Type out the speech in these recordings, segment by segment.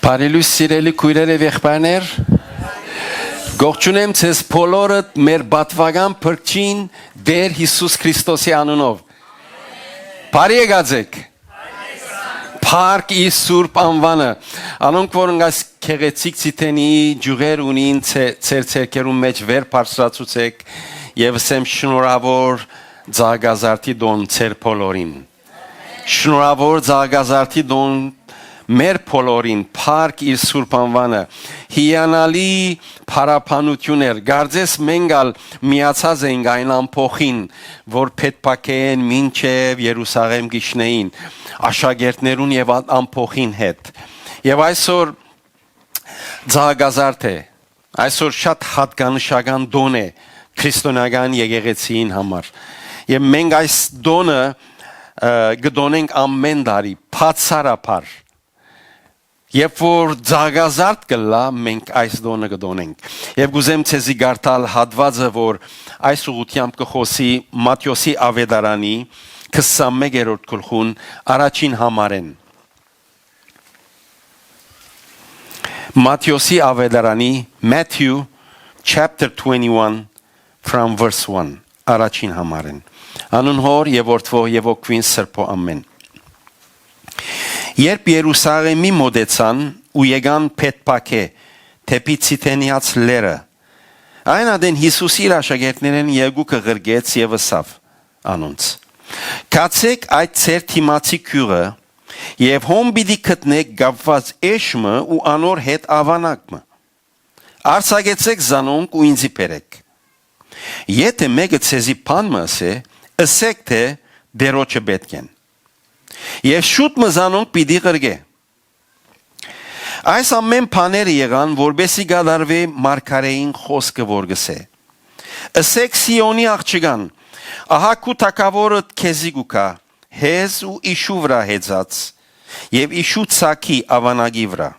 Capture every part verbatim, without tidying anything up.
Բարի լոյս, սիրելի քոյրեր եւ եղբայրներ, կողջունեմ ձեզ բոլորդ մեր պատուական փրկչին Տէր Յիսուս Քրիստոսի անունով։ Բարի եկած եք։ Փառք իր սուրբ անուանը։ Անոնք, որոնք այս գեղեցիկ Ցիթենի ջուղեր ունին, ցե-, ձեր ձեռքերուն մէջ վեր բարձրացուցեք եւ ըսեմ շնորհաւոր Ծաղկազարդի տօն ձեր բոլորին։ Շնորհաւոր Ծաղկազարդի տօն մեր բոլորին, փառք իր սուրբ անուանը։ Հիանալի փառաբանություն էր։ Կարծես մենք ալ միացած ենք այն ամբոխին, որ Փեթփակեեն մինչեւ Երուսաղէմ գիշնեին, աշակերտներուն եւ ան-, ամբոխին հետ։ Եւ այսօր Ծաղկազարդ է։ Այսօր շատ յատկանշական տօն է քրիստոնեական եկեղեցիին համար։ Եւ մենք այս տօնը, ը, կը տօնենք ամէն տարի, բացառաբար։ Երբ որ Ծաղկազարդ կ'ըլլայ, մենք այս տօնը կը տօնենք։ Եւ կ'ուզեմ ձեզի կարդալ հատուածը, որ այս ուղղութեամբ կը խօսի Մատթէոսի աւետարանի քսանմէկերորդ գլխուն առաջին համարէն։ Մատթէոսի աւետարանի, Matthew chapter twenty-one, from verse one, առաջին համարէն։ Անուն Հօր եւ Որդւոյ եւ Հոգւոյն Սրբոյ, ամէն։ Երբ Երուսաղէմի մօտեցան ու եկան Փեթփակէ, դէպի Ցիթենեաց լեռը, այն ատեն Յիսուս իր աշակերտներէն երկուքը ղրկեց եւ ըսաւ անոնց. «Գացէք այդ ձեր դիմացի գիւղը եւ հոն պիտի գտնէք կապուած էշ մը ու անոր հետ աւանակ մը։ Արձակեցէք զանոնք ու ինծի բերէք։ Եթէ մէկը ձեզի բան մը ըսէ, ըսէք թէ՝ Տէրոջը պէտք են։ Եւ շուտ մը զանոնք պիտի ղրկէ»։ Այս ամէն բաները եղան, որպէս զի կատարուի մարգարէին խօսքը, որ կ'ըսէ. «Ըսէք Սիոնի աղջկան. ահա քու թագաւորդ քեզի կու գայ, հեզ ու իշու վրայ հեծած, եւ իշու ցագի աւանակի վրայ»։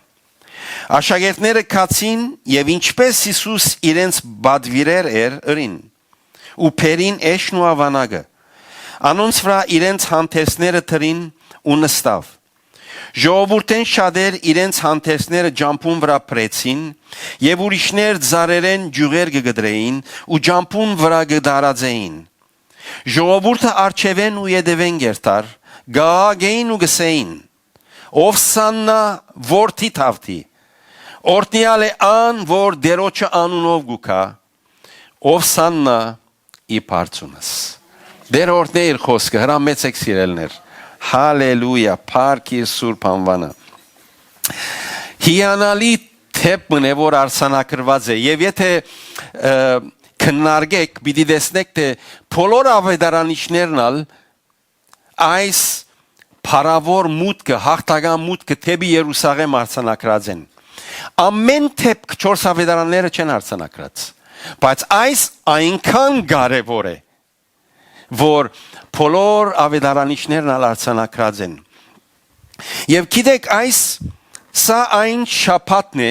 Աշակերտները գացին եւ, ինչպէս Յիսուս իրենց պատուիրեր էր, ըրին ու բերին էշն ու աւանակը։ Անոնց վրայ իրենց հանդերձները դրին ու նստաւ։ Ժողովուրդէն շատեր իրենց հանդերձները ճամբուն վրայ փռեցին եւ ուրիշներ ծառերէն ճիւղեր կը կտրէին ու ճամբուն վրայ կը տարածէին։ Ժողովուրդը առջեւէն ու ետեւէն կ'երթար, կ'աղաղակէին ու կ'ըսէին. «Ովսաննա որդի Դաւթի, օրհնեալ է ան, որ Տէրոջը անունով կու գայ, ովսաննա ի բարձունս»։ Տէր օրհնէ իր խօսքը, հրամեցեք, սիրելիներ։ Հալելույա, փառք իր սուրբ անուանը։ Հիանալի դէպք մըն է, որ արձանագրուած է, եւ եթէ, ը, քննարկեք, պիտի տեսնեք թէ բոլոր աւետարանիչներն ալ այս փառաւոր մուտքը, յաղթական մուտքը դէպի Երուսաղէմ արձանագրած են։ Ամէն դէպք չորս աւետարանները չեն արձանագրած, բայց այս այնքան կարեւոր է, որ բոլոր աւետարանիչներն ալ արձանագրած են։ Եւ գիտեք, այս, սա այն շաբաթն է,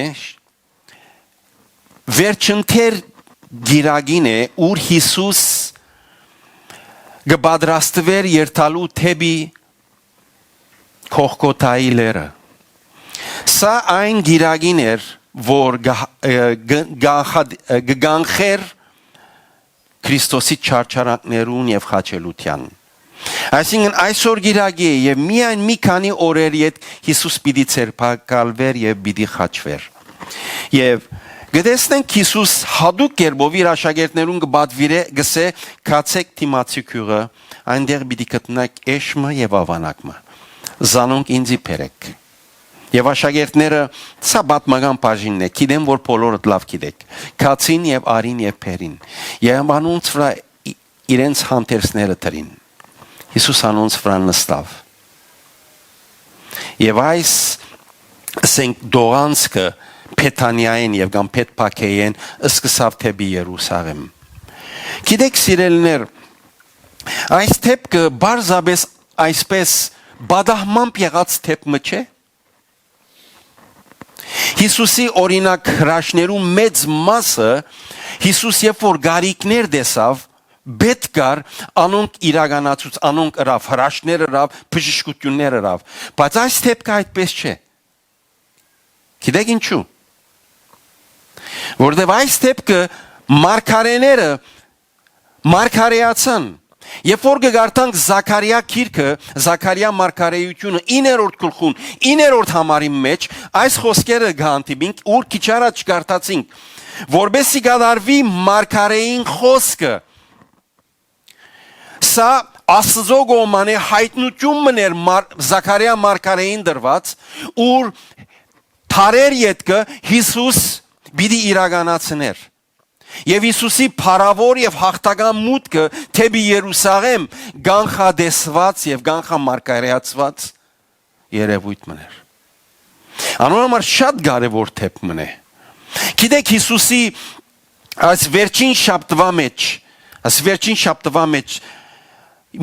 վերջնտեր գիրագին է, ուր Յիսուս կը պատրաստուէր երթալու դէպի Գողգոթայի լեռը։ Սա այն գիրագին էր, որ գ-, ը, գ-, գանխա-, ը, կը կանխէր Քրիստոսի չարչարանքներուն եւ խաչելութեան։ Այսինքն այսօր գիրագի է եւ միայն մի քանի օրեր յետ Յիսուս պիտի ձերբակալվեր եւ պիտի խաչվեր։ Եւ կը տեսնենք Յիսուս յատուկ կերպով իր աշակերտներուն կը պատուիրէ, կ'ըսէ. «Գացէք դիմացի գիւղը, այնտեղ պիտի գտնաք էշ մը եւ աւանակ մը։ Զանոնք ինծի բերէք»։ Եւ աշակերտները, սա պատմական բաժինն է, գիտեմ, որ բոլորդ լաւ գիտեք, գացին եւ առին եւ բերին, եւ անոնց վրայ ի-, իրենց հանդերձները դրին։ Յիսուս անոնց վրայ նստաւ։ Եւ այս, ասենք, տողանցքը Բեթանիայէն եւ կամ Բեթփագեէն սկսաւ դէպի Երուսաղէմ։ Գիտեք, սիրելիներ, այս դէպքը պարզապէս այսպէս պատահմամբ եղած դէպք մը չէ։ Յիսուսի, օրինակ, հրաշքներու մեծ մասը Յիսուս, երբ որ կարիքներ տեսաւ, պէտք կար, անոնք իրականացուց, անոնք ըրաւ, հրաշքներ ըրաւ, բժշկություններ ըրաւ, բայց այս դէպքը այդպէս չէ։ Գիտեք ինչու՞։ Որտեւ այս դեպքը մարգարեները մարգարեացան։ Երբ որ կը կարդանք Զաքարիա գիրքը, Զաքարիա մարգարեությունը, իններորդ գլխուն, իններորդ համարին մէջ, այս խօսքերը կը հանդիպինք, ուր քիչ առաջ կարդացինք, որպեսզի կատարուի մարգարեին խօսքը։ Սա Աստուծոյ կողմէ յայտնութիւն մըն էր մար-, Զաքարիա մարգարեին տրուած, ուր դարեր ետքը Յիսուս պիտի իրականացնէր։ Եւ Յիսուսի փառաւոր եւ յաղթական մուտքը դէպի Երուսաղէմ կանխատեսուած եւ կանխամարգարեացուած երեւոյթ մըն էր։ Անոր համար շատ կարեւոր դէպք մըն է։ Գիտեք, Յիսուսի այս վերջին շաբթուայ մէջ, այս վերջին շաբթուայ մէջ,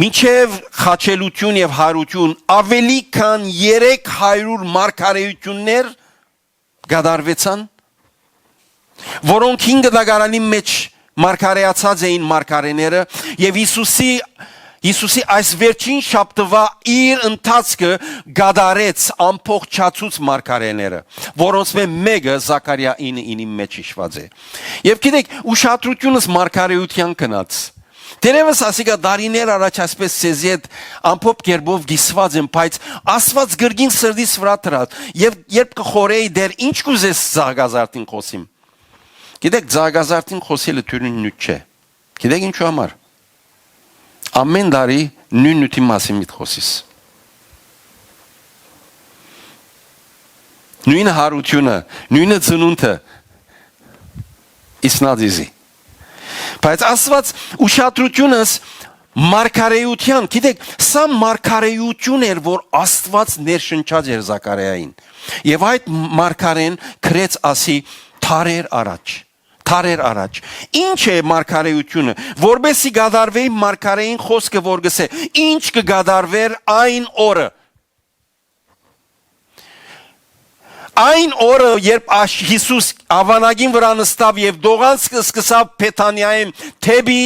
մինչեւ խաչելութիւն եւ յարութիւն, աւելի քան երեք հարիւր մարգարեութիւններ կատարուեցան, որոնք հին կտակարանին մէջ մարգարեացած էին մարգարեները, եւ Յիսուսի, Յիսուսի այս վերջին շաբթուայ իր ընթացքը կատարեց, ամբողջացուց մարգարեները, որոնցմէ մէկը Զաքարիա ինը ինին մէջ յիշուած է։ Եւ գիտեք, ուշադրութիւնս մարգարեութեան գնաց։ Դերևս ասիկա դարիներ առաջ այսպես ձեզի հետ ամբողջ կերպով կիսուած եմ, բայց Աստուած կրկին սրտիս վրայ դրած, եւ երբ կը խորհէի, դեռ ինչ կ'ուզես Զագազարդին խօսիմ։ Գիտեք, Զագազարդին խօսելը դեռ նիւթ չէ։ Գիտեք ինչու համար։ Ամէն տարի նոյն նիւթի մասին պիտի խօսիս։ Նոյն յարութիւնը, նոյն ծնունդը, իսնա դիզի։ Բայց Աստուած ուշադրութիւնս մարգարեութեան, գիտեք, սա մարգարեութիւն էր, որ Աստուած ներշնչած էր Զաքարիային։ Եւ այդ մարգարեն գրեց ասի դարեր առաջ, դարեր առաջ։ Ի՞նչ է մարգարեութիւնը, որպեսզի կատարուի մարգարեին խօսքը, որ կ'ըսէ, ի՞նչ կը կատարուէր այն օրը։ Այն օրը, երբ աշ-, Յիսուս աւանակին վրայ նստաւ եւ դողանցքը սկսաւ Բեթանիայէն դէպի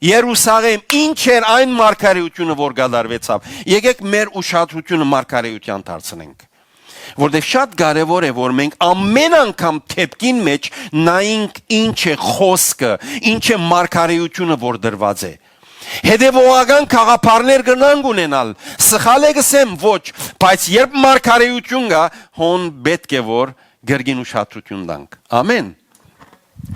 Երուսաղէմ, ի՞նչ էր այն մարգարեութիւնը, որ կատարուեցաւ։ Եկէք մեր ուշադրութիւնը մարգարեութեան դարձնենք, որտեղ շատ կարեւոր է, որ մենք ամէն անգամ դէպքին մէջ նայենք, ի՞նչ է խօսքը, ի՞նչ է մարգարեութիւնը, որ դրուած է։ Հետեւողական գաղափարներ կրնանք ունենալ, սխալ է կ'ըսեմ, ոչ, բայց երբ մարգարեութիւն կայ, հոն պէտք է որ կրկին ուշադրութիւն տանք։ Ամէն։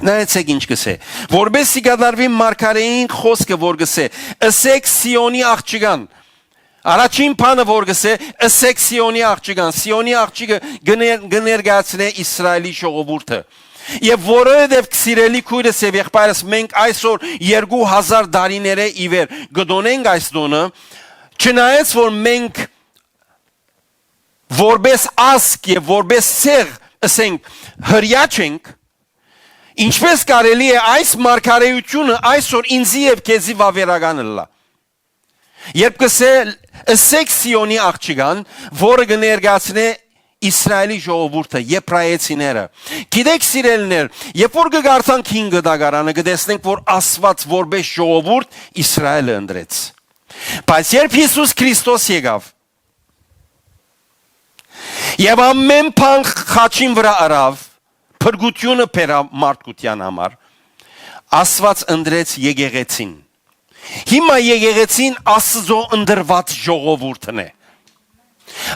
Նայեցէք ինչ կ'ըսէ. որպեսզի կատարուի մարգարեին խօսքը, որ կ'ըսէ. «Ըսէք Սիոնի աղջկան»։ Առաջին բանը որ կ'ըսէ, «Ըսէք Սիոնի աղջկան»։ Սիոնի աղջիկը կը ներ-, կը ներկայացնէ Իսրայէլի ժողովուրդը։ Եւ որովհետեւ, սիրելի քոյրս եւ եղբայրս, մենք այսօր երկու հազար տարիներէ ի վեր կը տօնենք այս տօնը, չնայած որ մենք որպես ազգ եւ որպես ցեղ, ըսենք, հրեա չենք, ինչպէս կարելի է այս մարգարեութիւնը այսօր ինծի եւ քեզի վաւերական ըլլայ։ Երբ կ'ըսէ, «Ըսէք Սիոնի աղջկան», որը կը ներկայացնէ Իսրայէլի ժողովուրդը, եբրայեցիները։ Գիտեք, սիրելիներ, երբ որ կը կարդանք հին գտակարանը, կը տեսնենք, որ Աստուած որպես ժողովուրդ Իսրայէլը ընտրեց։ Բայց երբ Յիսուս Քրիստոս եկաւ, եւ ամէն բան խաչին վրայ առաւ, փրկութիւնը բերաւ մարդկութեան համար, Աստուած ընտրեց եկեղեցին։ Հիմա եկեղեցին Աստուծոյ ընտրուած ժողովուրդն է։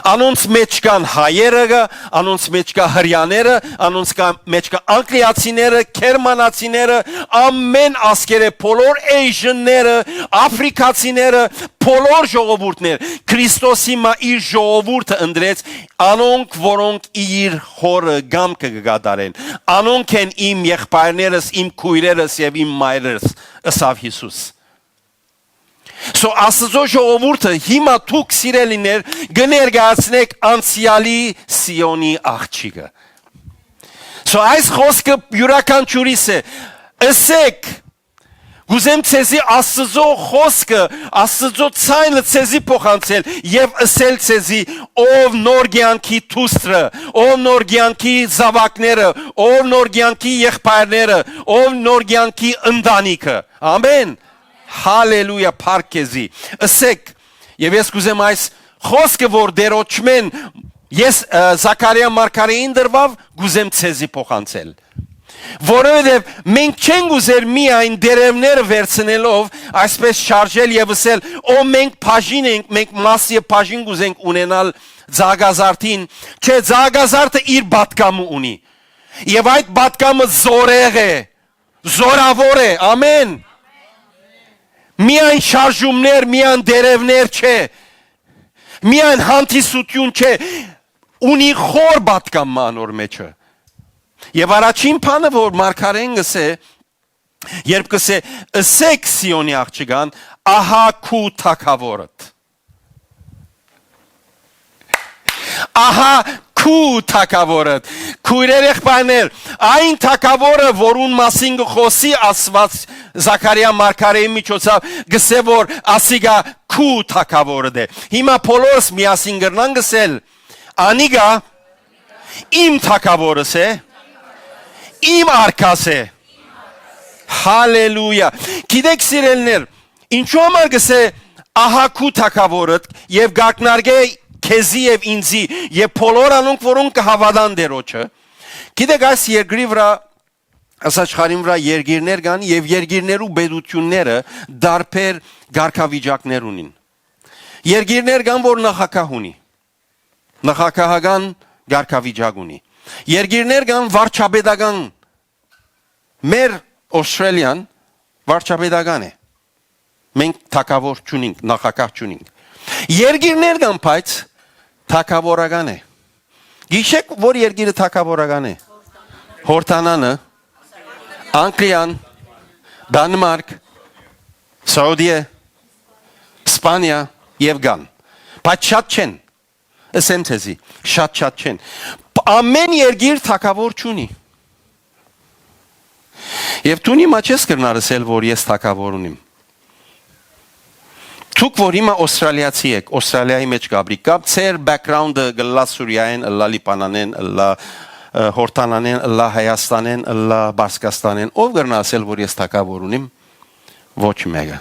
Անոնց մէջ կան հայերը, անոնց մէջ կա հրեաները, անոնց կա, մէջ կա անգլիացիները, գերմանացիները, ամէն ազգերէ, բոլոր էյժընները, აფրիքացիները, բոլոր ժողովուրդներ։ Քրիստոս հիմա իր ժողովուրդը ընտրեց, անոնք, որոնք իր հօրը կամքը կը կատարեն։ Անոնք են իմ եղբայրներս, իմ քոյրերս եւ իմ մայրերս, ըսաւ Յիսուս։ So, Աստուծոյ ժողովուրդը հիմա դուք, սիրելիներ, կը ներկայացնեք անցեալի Սիոնի աղջիկը։ So, այս խօսքը իւրաքանչիւրիս է։ Ըսէք, կ'ուզեմ ձեզի Աստուծոյ խօսքը, Աստուծոյ ցայնը ձեզի փոխանցել եւ ըսել ձեզի, ով նոր կեանքի դուստրը, ով նոր կեանքի զաւակները, ով նոր կեանքի եղբայրները, ով նոր կեանքի ընտանիքը։ Ամէն։ Հալելույա, փառք քեզի։ Ըսէք, եւ ես կ'ուզեմ այս խօսքը, որ դերոճմէն Ես, ը, Զաքարիա մարգարեին դրուով կ'ուզեմ ձեզի փոխանցել։ Որովհետեւ մենք չենք ուզեր միայն տերեւները վերցնելով, այսպես շարժել եւ ըսել, «Ո, մենք բաժին ենք, մենք մաս եւ բաժին կ'ուզենք ունենալ ծաղկազարդին»։ Չէ, ծաղկազարդը իր պատգամը ունի։ Եւ այդ պատգամը զորեղ է, զորաւոր է, ամէն։ Միայն շարժումներ, միայն տերեւներ չէ, միայն հանդիսություն չէ, ունի խոր պատգամ մը անոր մեջը։ Եւ առաջին բանը, որ մարգարեն կ'ըսէ, երբ կ'ըսէ, «Ըսէք Սիոնի աղջկան, ահա քու թագաւորդ»։ Ահա քու թագաւորդ, քոյրեր, եղբայրներ, այն թագաւորը, որուն մասին կը խօսի Աստուած Զաքարիա մարգարեի միջոցաւ, կ'ըսէ, որ ասիկա քու թագաւորդ է։ Հիմա բոլորս միասին կրնանք ըսել, «Անիկա իմ թագաւորս է, իմ արքաս է»։ Հալելույա։ Գիտեք, սիրելիներ, ինչու համար կ'ըսէ, «Ահա քու թագաւորդ», եւ կ'ակնարկէ քեզի եւ ինձի, եւ բոլոր անոնք, որոնք կը հաւատան Տէրոջը։ Գիտեք, այս երկրի վրայ, այս աշխարհին վրայ երկիրներ կան, եւ երկիրներու պետությունները տարբեր կարգավիճակներ ունին։ Երկիրներ կան, որ նախագահ ունի, նախագահական կարգավիճակ ունի։ Երկիրներ կան վարչապետական, մեր Օստրալիան վարչապետական է։ Մենք թագաւոր չունենք, նախագահ չունենք։ Երկիրներ կան, բայց թագաւորական է։ Գիշեք, որ երկիրը թագաւորական է։ Հորդանանը, Անգլիան, Դանմարկ, Սաուդիա, Իսպանիա եւ կան, բայց շատ չեն։ Ըսեմ ձեզի, շատ-շատ չեն։ Ամէն երկիր թագաւոր չունի։ Եւ դուն հիմա չես կրնար ըսել, որ ես թագաւոր ունիմ։ Դուք որ հիմա Օստրալիացի եք, Օստրալիայի մեջ կ'ապրիք, կամ ձեր background-ը կ'ըլլայ Սուրիայէն, ըլլայ Լիբանանէն, ըլլայ, ը, Հորդանանէն, ըլլայ Հայաստանէն, ըլլայ Պարսկաստանէն, ո՞վ կրնայ ըսել, որ ես թագաւոր ունիմ։ Ոչ մէկը։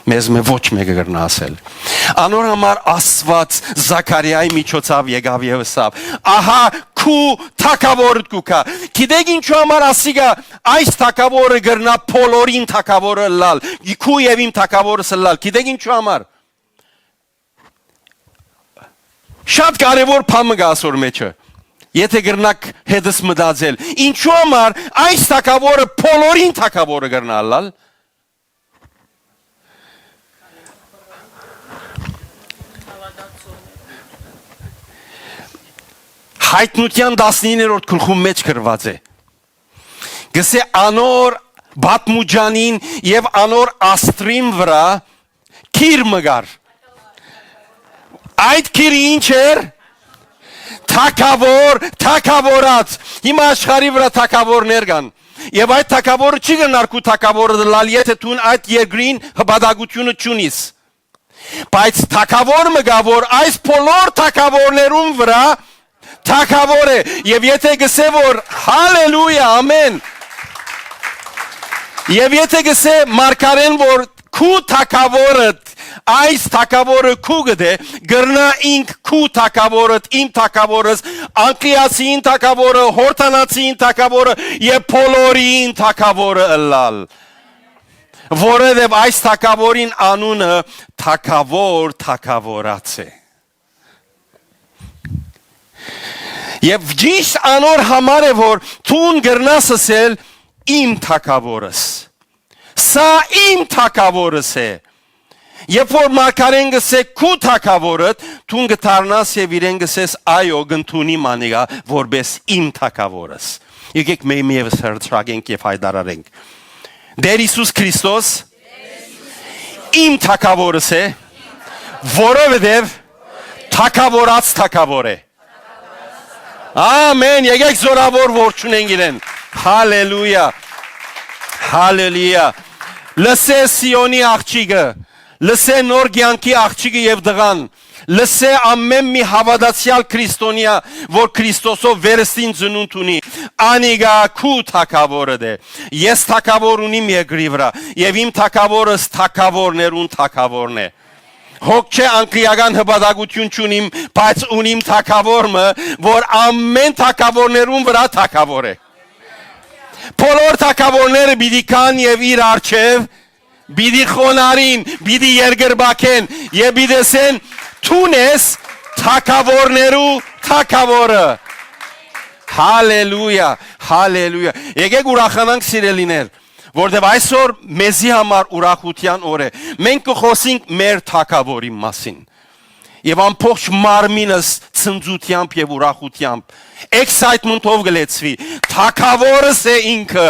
Մեզմէ ոչ մէկը կրնայ ըսել։ Անոր համար Աստուած Զաքարիայի միջոցաւ եկաւ եւ ըսաւ. «Ահա քու թագաւորդ կու գայ»։ Գիտեք ինչու համար ասիկա այս թագաւորը կրնայ բոլորին թագաւորը ըլլալ, քու եւ իմ թագաւորս ըլլալ։ Գիտեք ինչու համար։ Շատ կարեւոր բան մը կա ասոր մեջը, եթե կրնաք հետս մտածել։ Ինչու համար այս թագաւորը բոլորին թագաւորը կրնայ ըլլալ։ Հայտնութեան տասնիններորդ գլխուն մեջ գրուած է։ Կ'ըսէ, անոր պատմուճանին եւ անոր աստրին վրայ գիր մը կար։ Այդ գիրը ինչ էր։ Թագաւոր, թագաւորած։ Հիմա աշխարհի վրայ թագաւորներ կան։ Եւ այդ թագաւորը չի կրնար քու թագաւորը ըլլալ, եթե դուն այդ երկրին հպատակությունը չունիս։ Բայց թագաւոր մը կայ, որ այս բոլոր թագաւորներուն վրայ թագաւոր է։ Եւ եթե կ'ըսէ, որ, հալելույա, ամեն, եւ եթե կ'ըսէ մարգարեն, որ քու թագաւորդ, այս թագաւորը քու գտե, կրնայ ինք քու թագաւորդ, իմ թագաւորս, անգլիացիին թագաւորը, հորդանացիին թագաւորը եւ բոլորին թագաւորը ըլլալ, որովհետեւ այս թագաւորին անունը թագաւոր թագաւորած է։ Եւ ճիշդ անոր համար է, որ դուն կրնաս ըսել, «Իմ թագաւորս, սա իմ թագաւորս է»։ Երբ որ մարգարեն կ'ըսէ, «Քու թագաւորդ», դուն կը դառնաս եւ իրեն կ'ըսես, «Այո, կ'ընդունիմ անիկա որպէս իմ թագաւորս»։ Եկեք մէ-, մէ-, եւս հռչակենք եւ հայտարարենք. «Տէր Յիսուս Քրիստոս իմ թագաւորս է, որովհետեւ թագաւորած թագաւոր է»։ Ամեն, եկեք զորաւոր ողջունենք իրեն։ Հալելույա, հալելույա։ Լսէ Սիոնի աղջիկը, լսէ նոր կեանքի աղջիկը եւ տղան, լսէ ամէն մի հաւատացեալ քրիստոնեայ, որ Քրիստոսով վերստին ծնունդ ունի, անիկա քու թագաւորդ է։ Ես թագաւոր ունիմ երկրի վրայ, եւ իմ թագաւորս թագաւորներուն թագաւորն է։ Հոգ չէ, անկլիական հպատակութիւն չունիմ, բայց ունիմ թագաւոր մը, որ ամէն թագաւորներուն վրայ թագաւոր է։ Բոլոր թագաւորները պիտի գան եւ իր առջեւ պիտի խոնարհին, պիտի երկրպագեն եւ պիտի ըսեն. «Դուն ես թագաւորներու թագաւորը»։ Հալելույա, հալելույա։ Եկեք ուրախանանք, սիրելիներ, որտեւ այսօր մեզի համար ուրախութեան օր է։ Մենք կը խօսենք մեր թագաւորին մասին։ Եւ ամբողջ մարմինս ցնծութեամբ եւ ուրախութեամբ, excitement-ով կը լեցուի. «Թագաւորս է ինքը»։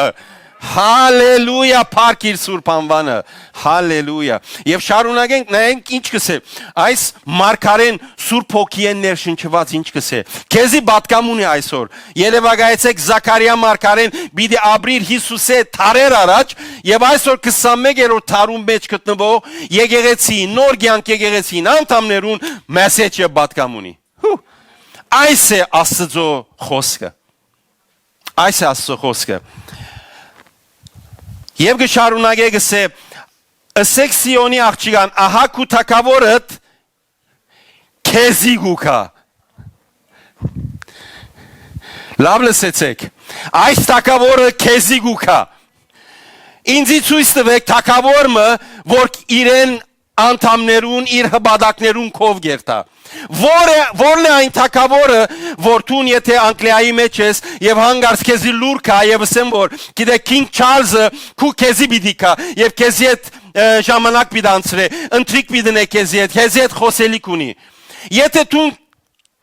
Հալելույա, փառք իր սուրբ անուանը։ Հալելույա։ Եւ շարունակենք, նայենք ինչ կ'ըսէ։ Այս մարգարէն սուրբ հոգիէն ներշնչուած ինչ կ'ըսէ. «Քեզի պատկամ ունի այսօր։ Երեւակայեցէք Զաքարիա մարգարէն, պիտի ապրիր Յիսուսէ դարեր առաջ, եւ այսօր քսանմեկերորդ դարուն մէջ գտնուող եկեղեցի, նոր կեանք եկեղեցին անդամներուն մեսեջ եւ պատկամ ունի»։ Հու, այս է Աստծո խօսքը։ Այս է Աստծո խօսքը։ Եւ կը շարունակէ, կ'ըսէ. «Ըսէք Սիոնի աղջիկան, ահա քու թագաւորդ քեզի կու գայ»։ Լաւ լսեցէք։ «Այս թագաւորը քեզի կու գայ»։ Ինձի ցոյց տուէք թագաւոր մը, որ իրեն անդամներուն, իր հպատակներուն քով կերթայ։ Ո՞ր է, ո՞րն է այն թագաւորը, որ դուն, եթե Անգլիայի մէջ ես եւ հանկարծ քեզի լուր գայ եւ ըսեն, որ գիտեք, King Charles-ը քու քեզի պիտի գայ եւ քեզի հետ, ը, ժամանակ պիտի անցրէ, ընթրիք պիտի ընէ քեզի հետ, քեզի հետ խօսելիք ունի։ Եթե դուն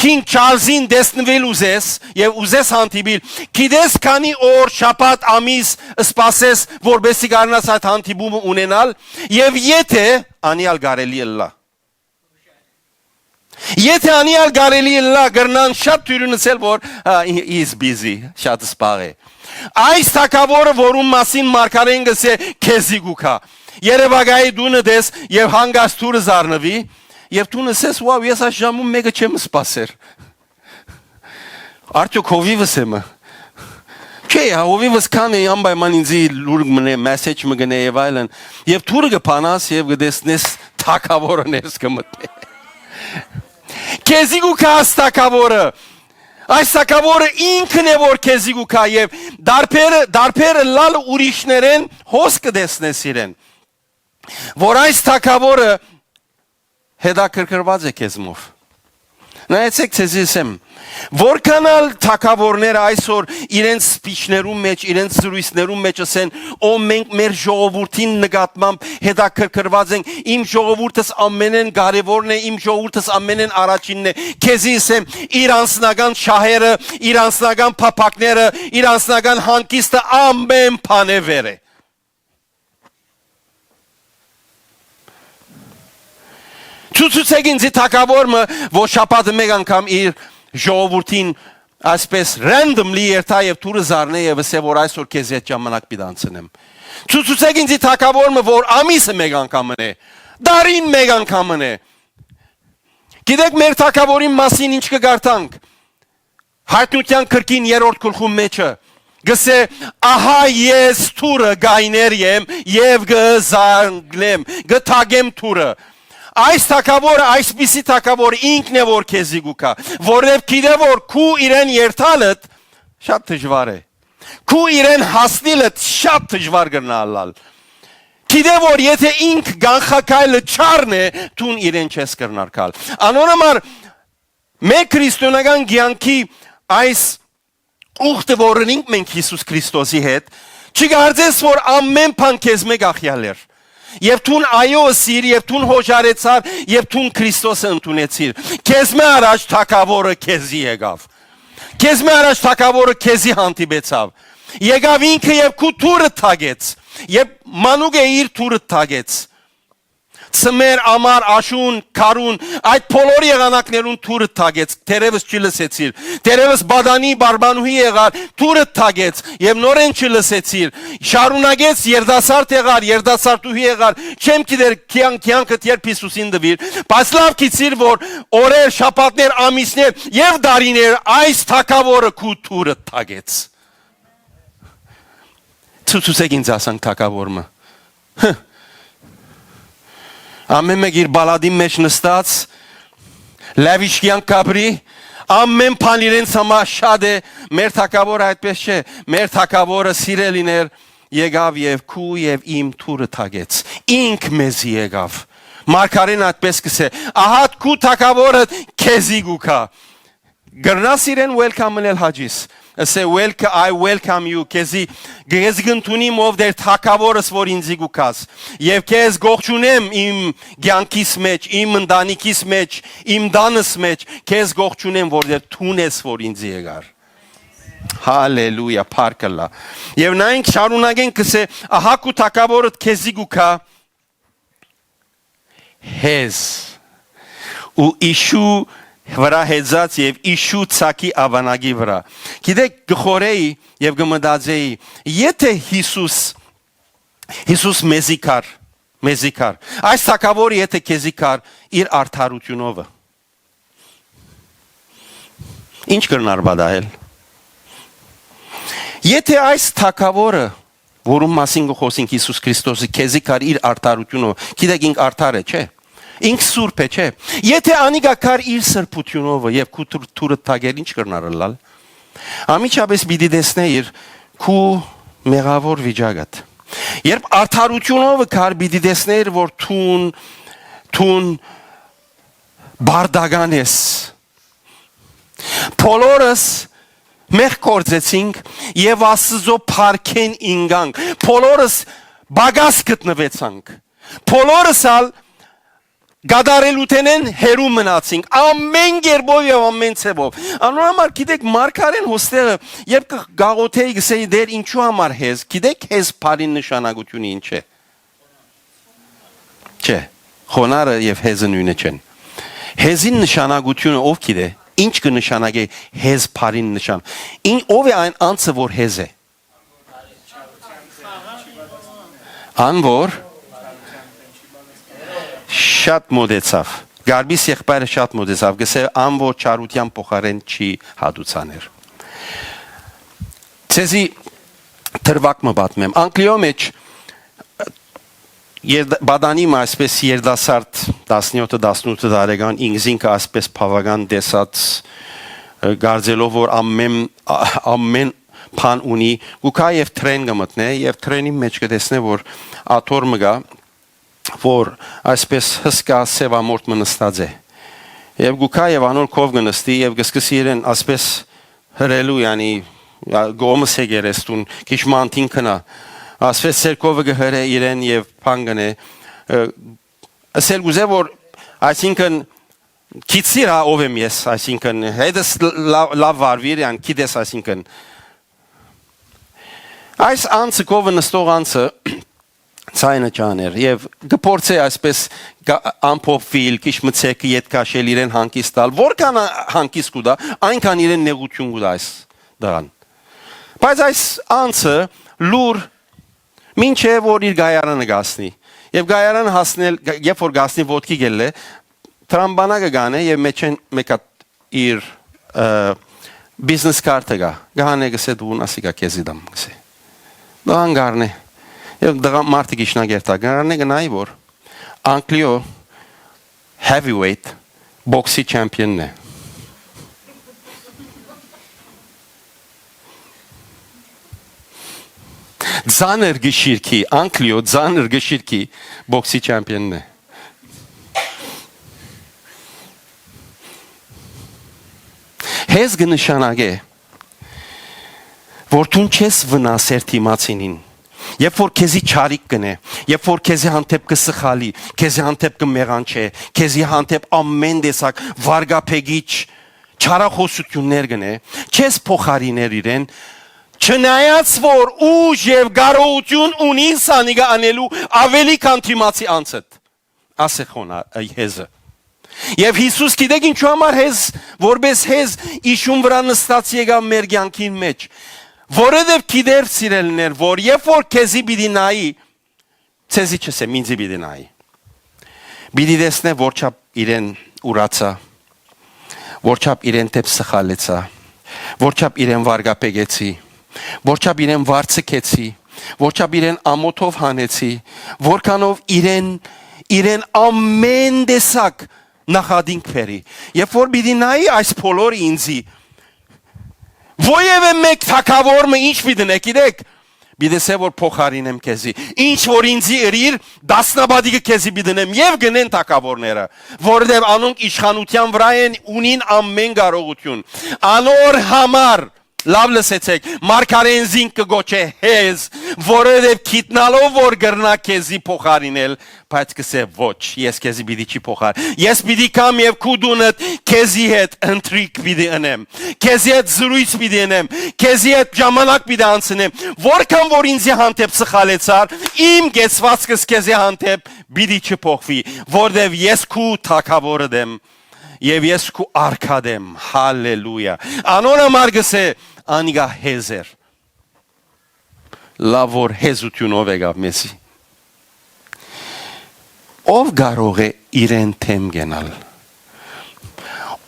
King Charles-ին տեսնուիլ ուզես եւ ուզես հանդիպիլ, գիտես քանի օր, շաբաթ, ամիս սպասես, որպեսզի կարենաս այդ հանդիպումը ունենալ, եւ եթե անիալ կարելի ըլլայ։ Եթե անիալ կարելի ըլլայ, կրնան շատ դիւրին ըսել, որ, ա, he is busy, շատ սպաղ է։ Այս թագաւորը, որուն մասին մարգարէն կ'ըսէ, քեզի կու գայ։ Երեւակայի դունդ ես եւ հանկարծ դուռը զարնուի, եւ դուն ըսես. «Wow, ես այս ժամուն մէկը չեմ սպասեր»։ Արդյոք հովիվս է մը։ Չէ, հովիվս քան է, անպայման ինձի լուր մնե, մեսեջ մը գնե եւ այլն։ Եւ դուռը կը բանաս եւ կը տեսնես թագաւորը ներս կը մտնէ։ Քեզի կու գայ այս թագաւորը։ Այս թագաւորը ինքն է, որ քեզի կու գայ եւ դարբերը, դարբերը լալը ուրիշներեն հոս կը տեսնես իրեն, որ այս թագաւորը հետաքրքրված է քեզմով։ Նայեցեք, ձեզի ըսեմ, որքան ալ թագաւորները այսօր իրենց սփիչներուն մէջ, իրենց զրույցներուն մէջ ըսեն. «Ո, մենք մեր ժողովուրդին նկատմամբ հետաքրքրված ենք, իմ ժողովուրդս ամենէն կարեւորն է, իմ ժողովուրդս ամենէն առաջինն է»։ Քեզի ըսեմ, իր անձնական շահերը, իր անձնական փափակները, իր անձնական հանգիստը ամէն բանէ վեր է։ Ցուցուցեք ինձի թագաւոր մը, որ շաբաթը մէկ անգամ իր ժողովուրդին այսպես randomly երթայ եւ դուռը զարնէ եւ ըսէ, որ այսօր քեզի հետ ժամանակ պիտի անցնեմ։ Ցուցուցեք ինձի թագաւոր մը, որ ամիսը մէկ անգամ մնէ, դարին մէկ անգամ մնէ։ Գիտեք, մեր թագաւորին մասին ինչ կը կարդանք։ Հայտնութեան գրքին երրորդ գլխուն մէջը կ'ըսէ. «Ահա ես դուռը կայներ եմ եւ կը զանգեմ, կը թակեմ դուռը»։ Այս թագաւորը, այսպիսի թագաւորը ինքն է, որ քեզի կու գայ, որովհետեւ գիտէ, որ քու իրեն երթալդ շատ դժուար է, քու իրեն հասնիլդ շատ դժուար կրնայ ըլլալ։ Գիտէ, որ եթե ինք կանխակայլը չառնէ, դուն իրեն չես կրնար գալ։ Անոր համար մեր քրիստոնեական կեանքի այս ուխտը, որ ունենք մենք Յիսուս Քրիստոսի հետ, չի կարծես, որ ամեն բան քեզմէ կախեալ էր։ Եւ դուն այո ըսիր, եւ դուն հոժարեցար, եւ դուն Քրիստոսը ընդունեցիր։ Քեզմէ առաջ թագաւորը քեզի եկաւ։ Քեզմէ առաջ թագաւորը քեզի հանդիպեցաւ։ Եկաւ ինքը եւ քու դուռը թակեց։ Եւ մանուկը իր դուռը թակեց։ Ծմեր, ամառ, աշուն, քարուն, այդ բոլոր եղանակներուն դուռը թակեց, թերևս չի լսեցիր։ Թերևս պատանի բարբանուհի եղար, դուռը թակեց, եւ նորէն չի լսեցիր։ Շարունակեց, երիտասարդ եղար, երիտասարդուհի եղար, չեմ գիտեր կեան-, կեանքդ երբ Յիսուսին տուիր, բայց լաւ գիտիր, որ օրեր, շաբաթներ, ամիսներ եւ դարիներ այս թագաւորը քու դուռը թակեց։ Ցուցուցեք ինձ ասանք թագաւոր մը։ Հը։ Ամէն մէկ իր պալատին մէջ նստած, լաւ իշխանք կապրի, ամէն բան իրենց համար շատ է, մեր թագաւորը այդպես չէ, մեր թագաւորը սիրելիներ եկաւ եւ քու եւ իմ թուրը թակեց, ինք մեզի եկաւ, մարգարեն այդպես կսէ, ահա քու թագաւորը քեզի կու գայ, կրնաս իրեն welcome-նել հաճիս, ըսէ, "Welcome, I welcome you", քեզի, քեզի կ'ընդունիմ ով դեր թագաւորս որ ինձի կու գաս, եւ քեզ կողջունեմ իմ կեանքիս մէջ, իմ ընտանիքիս մէջ, իմ տանս մէջ, քեզ կողջունեմ որ դեր դուն ես որ ինձի եկար։ Հալելույա, փառք Ալլա։ Եւ նայենք, շարունակենք, կսէ, "Ահա քու թագաւորդ քեզի կու գայ, հեզ ու իշու վրայ հեզած եւ իշու ցակի աւանակի վրայ"։ Գիտեք, կը խորհէի եւ կը մտածէի, եթէ Յիսուս, Յիսուս մեզի կար, մեզի կար, այս թագաւորը եթէ քեզի կար իր արդարութիւնովը, ինչ կրնար պատահել։ Եթէ այս թագաւորը, որուն մասին կը խօսենք, Յիսուս Քրիստոսը, քեզի կար իր արդարութիւնով, գիտեք, ինք արդար է, չէ՞։ Ինք սուրբ է, չէ՞։ Եթէ անիկա կար իր սրբութիւնովը եւ քու թուր-, թուրը թագեր, ինչ կրնար ըլլալ։ Անմիջապէս պիտի տեսնէիր քու մեղաւոր վիճակդ։ Երբ արդարութիւնովը կար, պիտի տեսնէիր, որ դուն, դուն բարդական ես։ Բոլորս մեղք գործեցինք եւ Աստուծոյ փառքէն ինկանք։ Բոլորս պակաս գտնուեցանք։ Բոլորս ալ կատարելութենէն հեռու մնացինք, ամէն կերպով եւ ամէն ձեւով։ Անոր համար, գիտեք, մարգարեն հոստեղը, երբ կը գաղութէի, կսէի, "Տէր, ինչու համար հեզ"։ Գիտեք, հեզ բառին նշանակութիւնը ինչ է։ Չէ, խոնարը եւ հեզը նոյնը չեն։ Հեզին նշանակութիւնը ով գիտէ, ինչ կը նշանակէ հեզ բառին նշան։ Ին-, ով է այն անձը, որ հեզ է։ Ան որ շատ մոտեցաւ, Գարբիս եղբայրը շատ մոտեցաւ, կսէ, "Ան որ չարութեան փոխարեն չի հատուցաներ"։ Ձեզի դրուագ մը պատմեմ։ Անգլիոյ մէջ երդ-, պատանի մը այսպես երդասարդ, տասնեօթը, տասնութը տարեկան, ինքզինքը այսպես բաւական տեսած, ը, կարծելով որ ամեն, ա-, ամեն բան ունի, կու գայ եւ թրեն կը մտնէ, եւ թրենին մէջ կը տեսնէ որ աթոռ մը կայ, որ այսպես հսկայ սեւամորթ մը նստած է։ Եւ կու գայ եւ անոր քով կը նստի եւ կը սկսի իրեն այսպես հրելու, յանի, ա, կողմս եկեր ես դուն, քիչ մը անդին քնայ։ Այսպես ձեռքովը կը հրէ իրեն եւ բան կ'ընէ, ը, ըսել կ'ուզէ որ, այսինքն, գիտցիր, հա, ով եմ ես, այսինքն, հետս լաւ, լաւ վարուիր, ան, գիտես, այսինքն, այս անձը, քովը նստող անձը, ձայնը չաներ եւ կը փորձէ այսպես կա-, ամփոփուիլ, քիչ մը ձեռքը ետ քաշել, իրեն հանգիստ տալ, որքան ա-, հանգիստ կու տայ, այնքան իրեն նեղութիւն կու տայ այս տղան։ Բայց այս անձը լուր մինչեւ որ իր գայարանը կ'հասնի, եւ գայարանը հասնել, գ-, երբ որ կ'հասնի, ոտքի կ'ելլէ, տրամբանակ կը գանէ եւ մէջէն մէկ հատ իր, ը, բիզնես քարթը կայ, կը հանէ, կ'ըսէ, "Դուն ասիկա քեզի տամ", կ'ըսէ։ Տղան կ'առնէ։ Եւ տղա մարդը կ'իջնայ գերտա, կ'առնէ, կը նայի որ Անգլիոյ heavyweight բոքսի չեմպիոնն է։ Ծանր գշիրքի, Անգլիոյ ծանր գշիրքի բոքսի չեմպիոնն է։ Հեզ կը նշանակէ, որ դուն չես վնասեր դիմացինին, երբ որ քեզի չարիք կ'ընէ, երբ որ քեզի հանդէպ կը սխալի, քեզի հանդէպ կը մեղանչէ, քեզի հանդէպ ամէն տեսակ վարկաբեկիչ չարախօսութիւններ կ'ընէ, չես փոխարիներ իրեն, չնայած որ ուժ եւ կարողութիւն ունի սանիկա անելու աւելի քան դիմացի անձդ, ասէ խոնա-, ը, հեզը։ Եւ Յիսուս գիտեք ինչու համար հեզ, որպես հեզ իշուն վրայ նստած եկաւ մեր կեանքին մէջ, որովհետեւ գիտեր, սիրելիներ, որ երբ որ քեզի պիտի նայի, ձեզի չ'ըսեմ, ինձի պիտի նայի, պիտի տեսնէ, որչափ իրեն ուրացայ, որչափ իրեն դէպ սխալեցայ, որչափ իրեն վարկաբեկեցի, որչափ իրեն վարձկեցի, որչափ իրեն ամոթով հանեցի, որքանով իրեն իրեն ամեն տեսակ նախատինք բերի։ Երբ որ պիտի նայի այս բոլորը ինձի, որևէ մէկ թագաւոր մը ինչ պիտի ընէ, գիտեք, պիտի ասէ որ փոխարինեմ քեզի։ Ինչ որ ինձի ըրիր, տասնապատիկը քեզի պիտի ընեմ եւ գնեն թագաւորները, որովհետեւ անոնք իշխանութեան վրայ են, ունին ամեն կարողութիւն։ Անոր համար, լաւ լսեցէք, մարգարէն զինք կը գոչէ հեզ, որովհետեւ գիտնալով որ կրնայ քեզի փոխարինել, բայց կ'ըսէ ոչ, ես քեզի պիտի չի փոխար։ Ես պիտի գամ եւ քու տունդ քեզի հետ ընթրիք պիտի ընեմ, քեզի հետ զրոյց պիտի ընեմ, քեզի հետ ժամանակ պիտի անցնեմ։ Որքան որ ինձի հանդէպ սխալեցար, իմ կեցուածքս քեզի հանդէպ պիտի չփոխուի, որովհետեւ ես քու թագաւորդ եմ եւ ես քու արքադ եմ։ Հալելույա։ Անոր համար կ'ըսէ, անիկա հեզ էր։ Լաւ որ հեզութիւնով եկաւ մեզի։ Ո՞վ կարող է իրեն դէմ կենալ։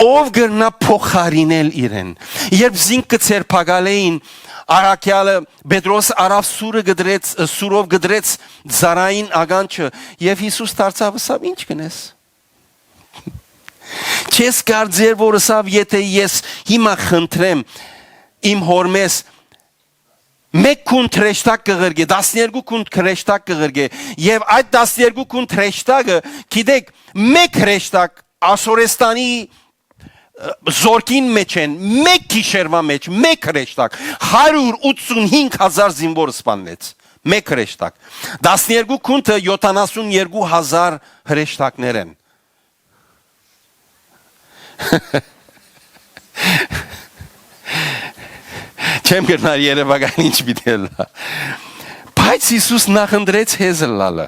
Ո՞վ կրնայ փոխարինել իրեն։ Երբ զինք կը ձերբակալէին, առաքեալը Պետրոս առաւ սուրը կտրեց, սուրով կտրեց ծառային ականջը, եւ Յիսուս դարձաւ, ըսաւ. «Ի՞նչ կ'ընես»։ Չես կարծեր որ ըսաւ, եթե ես հիմա խնդրեմ իմ հորմէս, մեկ քունդ հրեշտակ կը ղրկէ, տասներկու քունդ հրեշտակ կը ղրկէ, եւ այդ տասներկու քունդ հրեշտակը, գիտեք, մեկ հրեշտակ Ասորեստանի, ը, զորքին մեջ են, մեկ գիշերվա մեջ, մեկ հրեշտակ, հարիւր ութսուն հինգ հազար զինուոր սպաննեց, մեկ հրեշտակ։ Տասներկու քունդը յոթանասուն երկու հազար հրեշտակներ են։ Չեմ կրնար երևական ինչ պիտի ըլլայ։ Բայց Յիսուս նախընտրեց հեզ ըլլալը։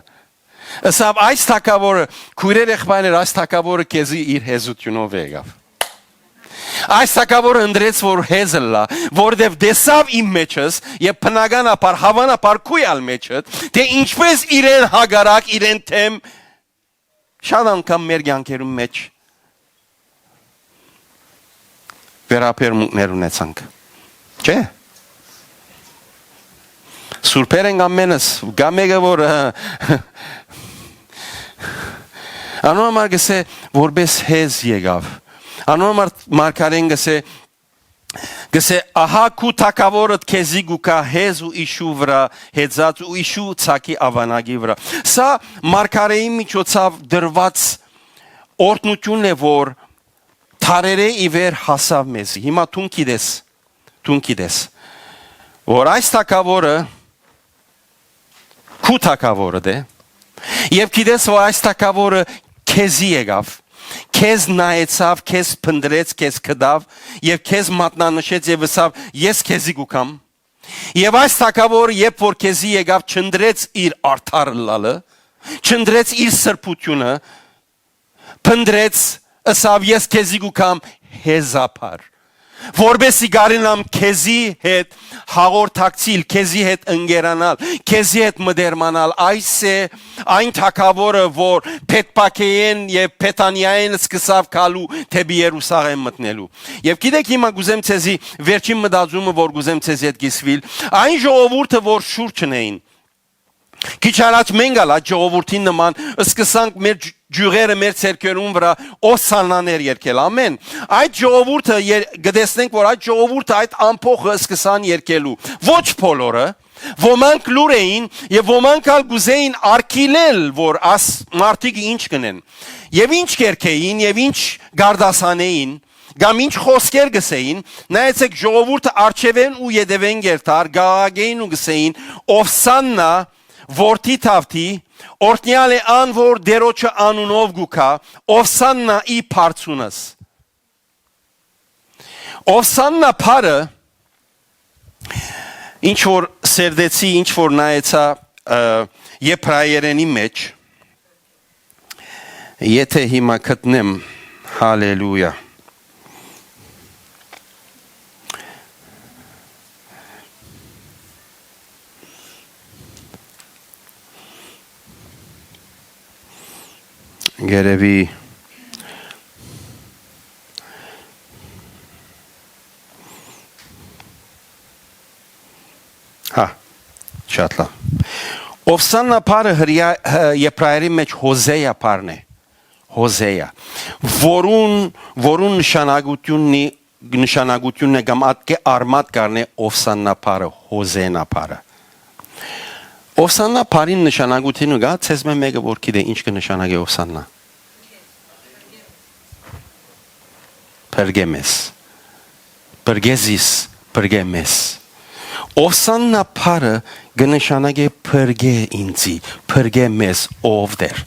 Ըսաւ. «Այս թագաւորը, քոյրեր, եղբայրներ, այս թագաւորը քեզի իր հեզութիւնով եկաւ։ Այս թագաւորը ընտրեց որ հեզ ըլլայ, որովհետեւ տեսաւ իմ մեջս եւ բնականաբար, հաւանաբար քու ալ մեջդ, թէ ինչպես իրեն հակառակ, իրեն դէմ շատ անգամ մեր կեանքերուն մեջ վերաբերմունքներ ունեցանք։ Չէ՞։ Սուրբեր ենք ամենս, կա մեկը որ, ը, անոր համար կ'ըսէ, որպես հեզ եկաւ։ Անոր համար մարգարեն կ'ըսէ, կ'ըսէ. «Ահա քու թագաւորդ քեզի կու գայ հեզ ու իշու վրայ հեծած ու իշու ցակի աւանակի վրայ»։ Սա մարգարէին միջոցաւ դրուած օրհնութիւնն է, որ դարերէ ի վեր հասաւ մեզի։ Հիմա դուն գիտես, դուն գիտես, որ այս թագաւորը քու թագաւորդ է, եւ գիտես, որ այս թագաւորը քեզի եկաւ, քեզ նայեցաւ, քեզ փնտռեց, քեզ գտաւ եւ քեզ մատնանշեց եւ ըսաւ. «Ես քեզի կու գամ»։ Եւ այս թագաւորը, երբ որ քեզի եկաւ, չընտրեց իր արդար ըլլալը, չընտրեց իր սրբութիւնը, փնտռեց, ըսաւ. «Ես քեզի կու գամ հեզափառ, որպեսզի կարենամ քեզի հետ հաղորդակցիլ, քեզի հետ ընկերանալ, քեզի հետ մտերմանալ»։ Այս է այն թագաւորը, որ Բեթփագէեն եւ Բեթանիայէն սկսաւ գալու դէպի Երուսաղէմ մտնելու։ Եւ գիտեք, հիմա կ'ուզեմ ձեզի վերջին մտածումը, որ կ'ուզեմ ձեզի հետ կիսուիլ, այն ժողովուրդը, որ շուրջն էին, քիչ առաջ մենք ալ այդ ժողովուրդին նման սկսանք մեր ջ-, ջուղերը մեր ձեռքերուն վրայ օսաննաներ երգել։ Ամեն։ Այդ ժողովուրդը եր-, կտեսնենք, որ այդ ժողովուրդը այդ ամբոխը սկսան երգելու։ Ոչ բոլորը, ոմանք լուր էին եւ ոմանք ալ կ'ուզեին արգիլել, որ աս մարդիկը ինչ կ'ընեն, եւ ինչ կերգեին, եւ ինչ գարդասանեին, կամ ինչ խոսքեր կ'ըսեին, նայեցեք, ժողովուրդը արջեւէն ու ետեւէն կ'երթար, կ'աղաղակէին ու կ'ըսէին. «Ովսաննա, որդի Դաւթի, օրհնեալ է ան, որ Տէրոջը անունով կու գայ, ովսաննա ի բարձունս»։ Ովսաննա բառը, ինչ որ սերտեցի, ինչ որ նայեցայ, ը, եբրայերենի մեջ, եթե հիմա գտնեմ, հալելույա։ Գերեւի, հա, շատ լավ։ Ովսաննա բառը հրեա-, հ-, եբրայերին մէջ հոզեա բառն է։ Հոզեա։ Որուն, որուն նշանակությունն է, նշանակությունն է կամ ատկէ արմատ կ'առնէ Ովսաննա բառը, Հոզենա բառը։ Ովսաննա բառին նշանակությունը կա, ձեզմէ մէկը որ գիտէ ինչ կը նշանակէ Ովսաննա։ Փրկե մեզ։ Փրկե զիս, փրկե մեզ։ Ովսաննա բառը կը նշանակէ փրկե ինծի, փրկե մեզ, ով Տէր։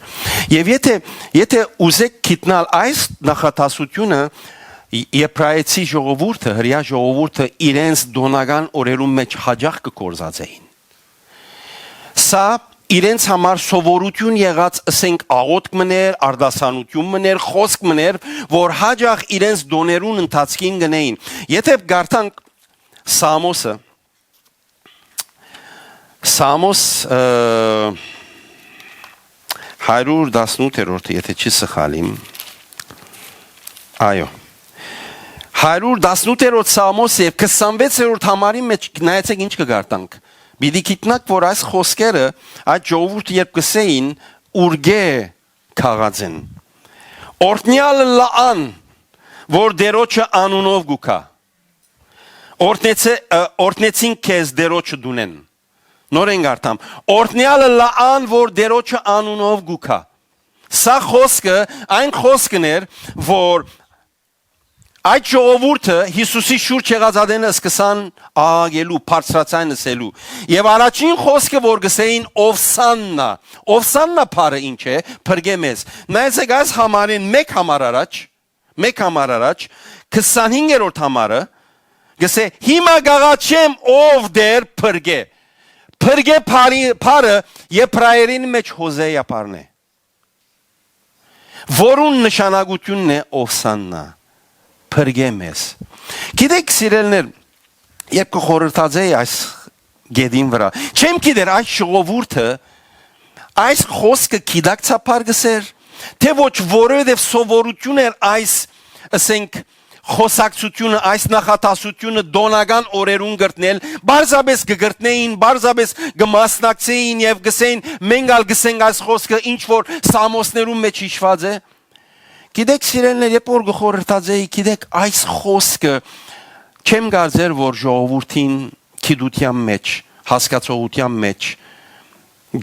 Եւ եթէ, եթէ ուզէք գիտնալ այս նախադասությունը, եբրայեցի ժողովուրդը, հրեա ժողովուրդը իրենց տօնական օրերուն մէջ յաճախ կը գործածէին։ Սա իրենց համար սովորութիւն եղած, ըսենք, աղօթք մըն էր, արտասանութիւն մըն էր, խօսք մըն էր, որ յաճախ իրենց տօներուն ընթացքին կ'ընէին։ Եթէ կարդանք Սամոսը, Սամոս, ը, հարիւր տասնութերորդ, եթէ չի սխալիմ, այո, հարիւր տասնութերորդ Սամոս եւ քսանվեցերորդ համարի մէջ նայեցեք ինչ կը կարդանք։ Պիտի գիտնաք, որ այս խօսքերը այդ ժողովուրդը երբ կ'ըսէին, ուրկէ քաղած են։ Օրհնեալը լաան, որ Տէրոջը անունով կու գայ։ Օրհնեցե-, ը, օրհնեցին քեզ Տէրոջը տունէն։ Նորէն կարդամ. «Օրհնեալը լաան, որ Տէրոջը անունով կու գայ»։ Սա խօսքը այն խօսքն էր, որ այդ ժողովուրդը Յիսուսի շուրջ եղած ատենը սկսան աղաղակելու, բարձրաձայն ըսելու։ Եւ առաջին խօսքը, որ գսեին, «Ովսաննա»։ Ովսաննա բառը ինչ է, փրկե մեզ։ Նայեցեք, այս համարին, մէկ համար առաջ, մէկ համար առաջ, քսանհինգերորդ համարը, գսէ, «Հիմա կ'աղաչեմ, ով Տէր, փրկե»։ Փրկե բառի, բառը եբրայերին մէջ հոզեա բառն է, որուն նշանակությունն է Ովսաննա, փրկե մեզ։ Գիտեք, սիրելիներ, երբ կը խորհրդածեի այս գետին վրայ, չեմ գիտեր այս ժողովուրդը այս խօսքը գիտակցաբար գսեր, թէ ոչ, որովհետեւ սովորութիւն էր այս, ըսենք, խոսակցությունը, այս նախադասությունը տօնական օրերուն կրթնել, պարզապէս կը կրթնէին, պարզապէս կը մասնակցէին եւ գսեին, «Մենք ալ գսենք այս խօսքը, ինչ որ Սամոսներուն մէջ յիշուած է»։ Գիտեք, սիրելիներ, երբ որ կը խորհրդածեի, գիտեք, այս խօսքը չեմ կարծեր, որ ժողովուրդին գիտութեան մէջ, հասկացողութեան մէջ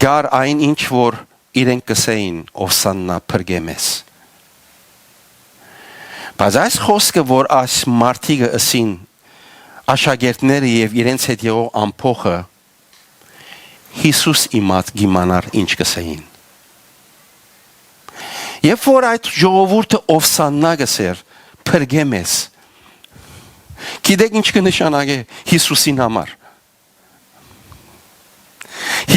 կար այն ինչ որ իրենք կսեին, «Ովսաննա, փրկե մեզ»։ Բայց այս խօսքը, որ այս մարդիկը ըսին, աշակերտները եւ իրենց հետ եղող ամբոխը, Յիսուս իմաց կ'իմանար ինչ կսեին։ Երբ որ այդ ժողովուրդը «Ովսաննա» կսեր, «Փրկե մեզ», գիտեք ինչ կը նշանակէ Յիսուսին համար։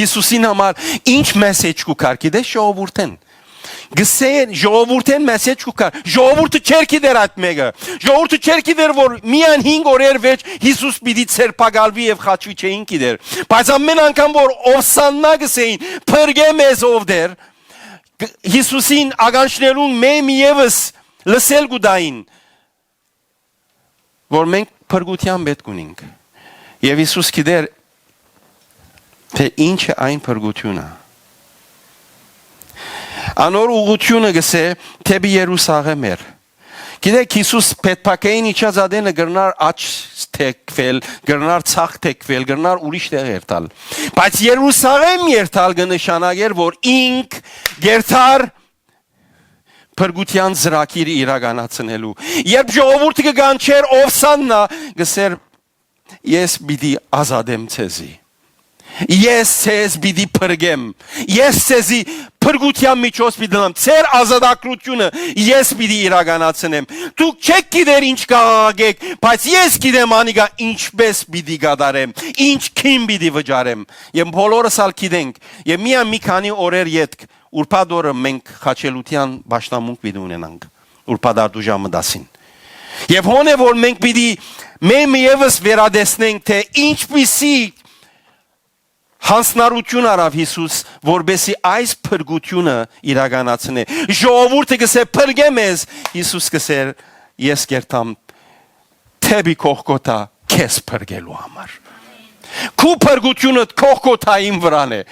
Յիսուսին համար ինչ մեսեջ կու գար, գիտես, ժողովուրդէն։ Գսեր, ժողովուրդէն մեսեջ կու գար։ Ժողովուրդը չէր գիտեր այդ մեկը։ Ժողովուրդը չէր գիտեր, որ միայն հինգ օրեր վեճ Յիսուս պիտի ցերպակալուի եւ խաչուի, չէին գիտեր։ Բայց ամեն անգամ, որ «Ովսաննա» գսեին, «Փրկե մեզ, ով Տէր», գ-, Յիսուսին ականջներուն մէ-, մի եւս լսել կու տային, որ մենք փրկութեան պէտք ունինք։ Եւ Յիսուս գիտեր, թէ ինչ է այն փրկութիւնը։ Անոր ուղղութիւնը գսէ դէպի Երուսաղէմ էր։ Գիտեք, Յիսուս Բեթփագէին իջած ատենը կրնար աջ թեքվել, կրնար ցախ թեքվել, կրնար ուրիշ տեղ երթալ։ Բայց Երուսաղէմ երթալ կը նշանակեր, որ ինք կերթար փրկութեան ծրագիրը իրականացնելու։ Երբ ժողովուրդը կը կանչէր, «Ովսաննա», գսեր, «Ես պիտի ազատեմ ձեզի։ Ես ձեզ պիտի փրկեմ։ Ես ձեզի փրկութեան միջոց պիտի դնեմ։ Ձեր ազատագրությունը ես պիտի իրականացնեմ։ Դուք չէք գիտեր ինչ կաղաղակեք, բայց ես գիտեմ անիկա ինչպես պիտի կատարեմ, ինչ քին պիտի վճարեմ»։ Եւ բոլորս ալ գիտենք, եւ միայն մի քանի օրեր ետք, ուրբաթ օրը մենք խաչելութեան պաշտամունք պիտի ունենանք, ուրբաթ արտուժամը տասին։ Եւ հոն է, որ մենք պիտի մէ-, մէ եւս վերատեսնենք, թէ ինչպիսի յանձնառութիւն առաւ Յիսուս, որպեսզի այս փրկութիւնը իրականացնէ։ Ժողովուրդը գսէ, «Փրկե մեզ»։ Յիսուս գսեր, «Ես կերթամ դէպի Գողգոթա քեզ փրկելու համար»։ Քու փրկութիւնդ Գողգոթային վրան է։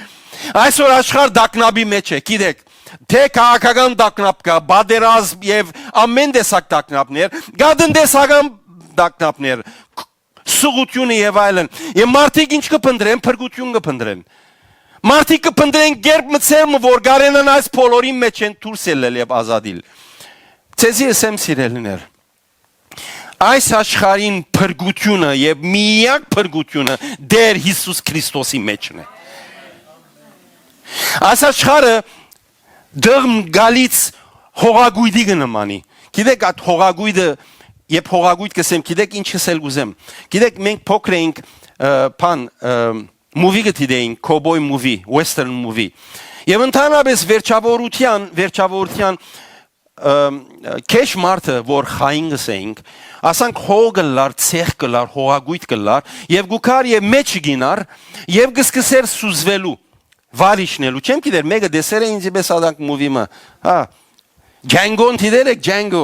Այսօր աշխարհ տագնապի մէջ է, գիտեք, թէ քաղաքական տագնապ կայ, պատերազմ եւ ամէն տեսակ տագնապներ, կայ տնտեսական տագնապներ, սուղութիւնը եւ այլն։ Եւ մարդիկ ինչ կը փնտռեն, փրկութիւն կը փնտռեն։ Մարդիկ կը փնտռեն կերպ մը, ձեւ մը, որ կարենան այս բոլորին մէջէն դուրս ելլել եւ ազատիլ։ Ձեզի ըսեմ, սիրելիներ, այս աշխարհին փրկութիւնը եւ միակ փրկութիւնը Տէր Յիսուս Քրիստոսի մէջն է։ Այս աշխարհը դղմ գալից հողակոյտի կը նմանի։ Գիտեք, այդ հողակոյտը, երբ հողակոյտ կ'ըսեմ, գիտեք ինչ ըսել կ'ուզեմ։ Գիտեք, մենք փոքր էինք, ը, բան, ը, movie կը դիտէինք, cowboy movie, western movie։ Եւ ընդհանրապես վերջավորութեան, վերջավորութեան, ը, քեշ մարդը, որ խային կ'ըսէինք, ասանք հող կ'ըլլար, ցեխ կ'ըլլար, հողակոյտ կ'ըլլար, եւ կու գար եւ մէջը կ'իյնար, եւ կը սկսէր սուզուելու, վար իջնելու։ Չեմ գիտեր, մէկը տեսեր է ինձի պէս ադանք movie մը, հա, Django-ն դիտեր եք, Django,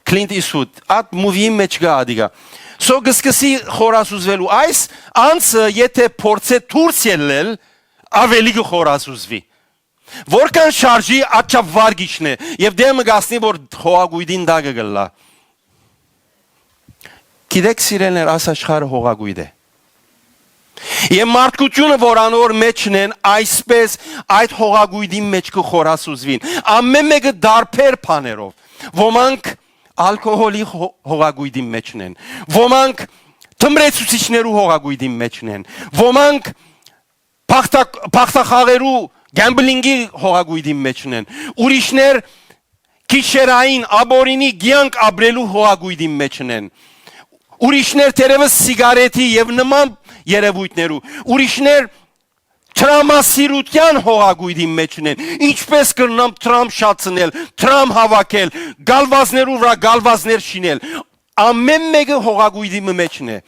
Clint Eastwood, այդ movie-ի մէջ կայ ատիկա։ So կը սկսի խորասուզվելու։ Այս անձը, եթե փորձէ դուրս ելլել, աւելի կը խորասուզվի։ Որքան շարժի, աչափ վար կ'իջնէ, եւ դէմը կ'հասնի, որ հողակոյտին տակը կ'ըլլայ։ Գիտեք, սիրելիներ, այս աշխարհը հողակոյտ է։ Եւ մարդկութիւնը, որ անոր մէջն են, այսպէս այդ հողակոյտին մէջ կը խորասուզուին։ Ամէն մէկը տարբեր բաներով։ Ոմանք ալկոհոլի հո-, հողակոյտին մէջն են։ Ոմանք թմրեցուցիչներու հողակոյտին մէջն են։ Ոմանք բախտա-, բախտախաղերու, գեմբլինգի հողակոյտին մէջն են։ Ուրիշներ գիշերային, ապօրինի կեանք ապրելու հողակոյտին մէջն են։ Ուրիշներ թերեւս սիգարետի եւ նման երեւոյթներու։ Ուրիշներ տրամասիրութեան հողակոյտին մէջն են։ Ինչպէս կրնամ տրամ շացնել, տրամ հաւաքել, գալվազներու վրայ գալվազներ շինել։ Ամէն մէկը հողակոյտի մը մէջն է։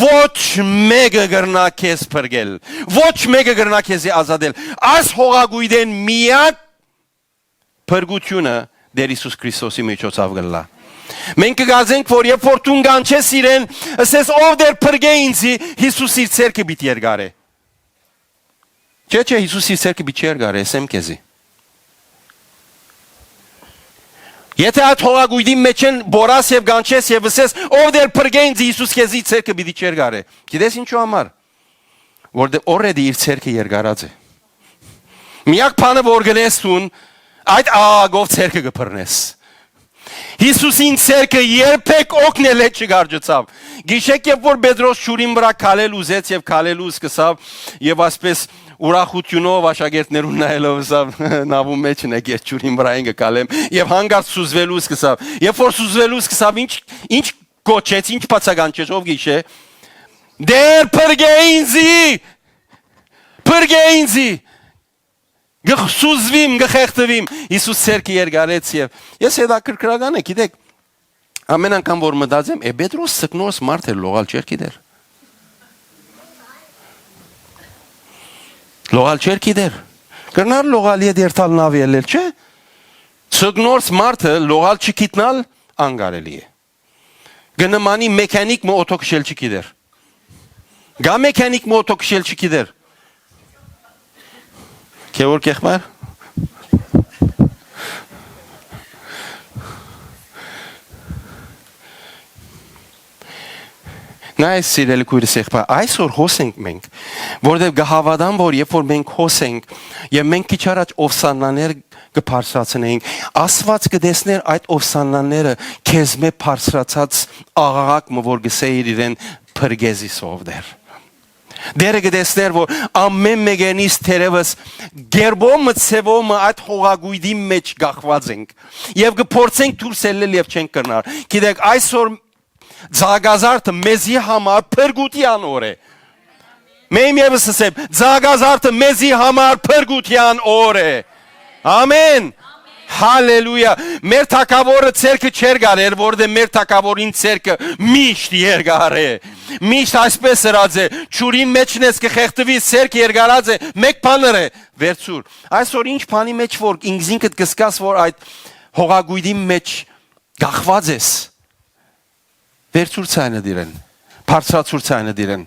Ոչ մէկը կրնայ քեզ փրկել։ Ոչ մէկը կրնայ քեզի ազատել։ Այս հողակոյտէն միակ փրկութիւնը Տէր Յիսուս Քրիստոսի միջոցաւ կ'ըլլայ։ Մենք կը կարծենք, որ երբ որ դուն կանչես իրեն, ըսես, «Ով Տէր, փրկէ ինձի», Յիսուս իր ձեռքը պիտի երկարէ։ Չէ, չէ, Յիսուս իր ձեռքը պիտի երկարէ, ըսեմ քեզի։ Եթե այդ հողակոյտին մէջէն պորաս եւ կանչես եւ ըսես, «Ով Տէր, փրկէ ինձի», Յիսուս քեզի ձեռքը պիտի երկարէ։ Գիտես ինչու համար։ Որտեղ already իր ձեռքը երկարած է։ Միակ բանը որ կ'ընես դուն, այդ աղաղակով ձեռքը կը բռնես։ Յիսուսին ձեռքը երբեք օգնելէ չկարճցաւ։ Գիշեր, երբ որ Պետրոս ջուրին վրայ քալել ուզեց եւ քալելու սկսաւ, եւ այսպես ուրախութիւնով աշակերտներուն նայելով ըսաւ. «Նաւու մէջն եք, ես ջուրին վրայ ին կը քալեմ», եւ հանկարծ սուզվելու սկսաւ։ Երբ որ սուզվելու սկսաւ, ինչ, ինչ կոչեց, ինչ բացականչեց, ով գիշեր. «Տէր, փրկէ ինձի, փրկէ ինձի»։ Կը սուզուիմ, կը խեղդուիմ։ Յիսուս ձեռքը երկարեց եւ ես հետաքրքրական է, գիտեք, ամէն անգամ որ մտածեմ, է Պետրոս ցկնորս մարդ էր, լողալ չէր գիտեր։ Լողալ չէր գիտեր։ Կրնար լողալ ետ երթալ նավ ելել, չէ՞։ Ցկնորս մարդը լողալ չգիտնալ անկարելի է։ Կը նմանի մեքանիկ մը օթոքշել չգիտեր։ Գա մեքանիկ մը օթոքշել չգիտեր։ Գեորգ եղբայր։ Նայ, սիրելի քույրս եղբայր, այսօր հոս ենք մենք, որտեղ կը հաւատամ, որ երբ որ մենք հոս ենք, եւ մենք քիչ առաջ ովսանաններ կը բարձրացնենք, Աստուած կը տեսներ այդ ովսանանները քեզմէ բարձրացած աղաղակ մը, որ կ'ըսէիր իրեն. «Փրկե զիս, ով Տէր»։ Տէրը կը տեսներ, որ ամէն մէկենից թերեւս կերպով մը, ձեւով մը այդ հողակոյտի մէջ կախուած ենք եւ կը փորձենք դուրս ելլել եւ չենք կրնար։ Գիտեք, այսօր ծաղկազարդը մեզի համար փրկութեան օր է։ Մեմ եւս ըսեմ, ծաղկազարդը մեզի համար փրկութեան օր է։ Ամեն։ Հալելույա։ Մեր թագաւորը ձեռքը չերկար էր, որտեղ մեր թագաւորին ձեռքը միշտ երկար է։ Միշտ այսպես ըրած է, ջուրին մէջն ես կը խեղդուի, ձեռքը երկարած է, մեկ բան ըրե, վերցուր։ Այսօր ինչ բանի մեջ որ ինքզինքդ կսկաս, որ այդ հողագույնի մեջ կախված ես, վերցուր ցայնը դիրեն, բարձրացուր ցայնը դիրեն,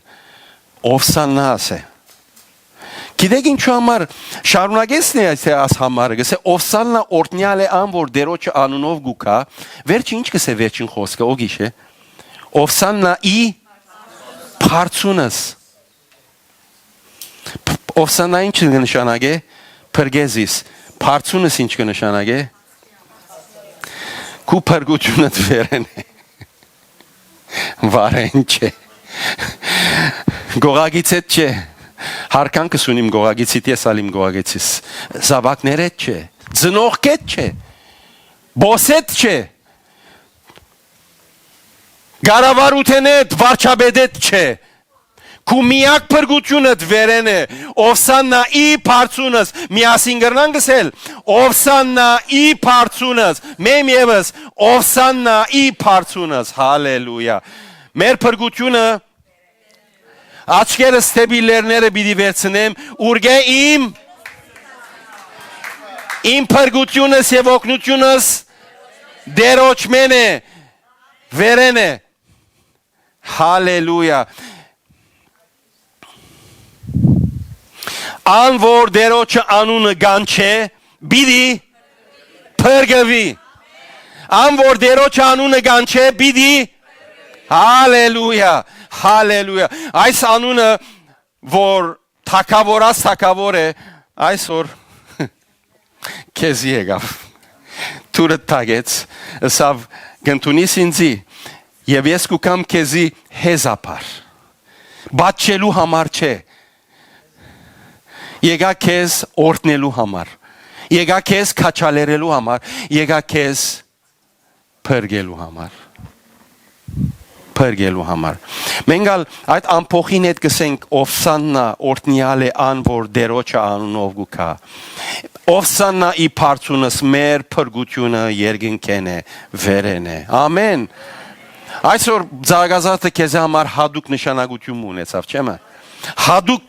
ովսաննա ասե։ Գիտեք ինչու համար շարունակեցնէ այս, այս համարը, գսե. «Ովսաննա օրհնեալ է ան, որ Տէրոջը անունով կու գայ»։ Վերջը ինչ գսե, վերջին խօսքը, ո գիշե. «Ովսաննա ի փարցունս»։ Ովսաննա ինչ կը նշանակէ։ Փրկե զիս։ Փարցունս ինչ կը նշանակէ։ Քու փրկութիւնդ վերէն է, վարէն չէ, գողագիցեդ չէ։ Հարկանքս ունիմ գողագիցիդ, ես ալ իմ գողագիցիս։ Զաւակներէդ չէ, ծնողքեդ չէ, բոսեդ չէ, կառավարութենէդ, վարչապետէդ չէ։ Քու միակ փրկութիւնդ վերէն է։ «Ովսաննա ի փարցունս»։ Միասին կրնանք ըսել. «Ովսաննա ի փարցունս»։ Մեմ եւս. «Ովսաննա ի փարցունս»։ Հալելույա։ Մեր փրկութիւնը, աչքերս դէպի լեռները պիտի վերցնեմ, ուրկէ իմ, իմ փրկութիւնս եւ օգնութիւնս Տէրոջմէն է, վերէն է։ Հալելույա։ «Ան որ Տէրոջը անունը կանչէ, պիտի փրկուի»։ «Ան որ Տէրոջը անունը կանչէ, պիտի»։ Հալելույա, հալելույա։ Այս անունը, որ թագաւորաց թագաւոր է, այսօր քեզի եկաւ, դուռը թակեց, ըսաւ. «Կ'ընդունի՞ս ինծի, եւ ես կու գամ քեզի հեզապար»։ Պատժելու համար չէ, եկայ քեզ օրհնելու համար, եկայ քեզ քաջալերելու համար, եկայ քեզ փրկելու համար։ Փրկելու համար։ Մենք ալ այդ ամբոխին հետ կ'ըսենք. «Ովսաննա, օրհնեալ է ան, որ Տէրոջը անունով կու գայ»։ «Ովսաննա ի փարցունս»։ Մեր փրկութիւնը երկնքէն է, վերէն է։ Ամեն։ Այսօր Զարգազարդը քեզի համար յատուկ նշանակութիւն մը ունեցաւ, չէ՞մը։ Յատուկ,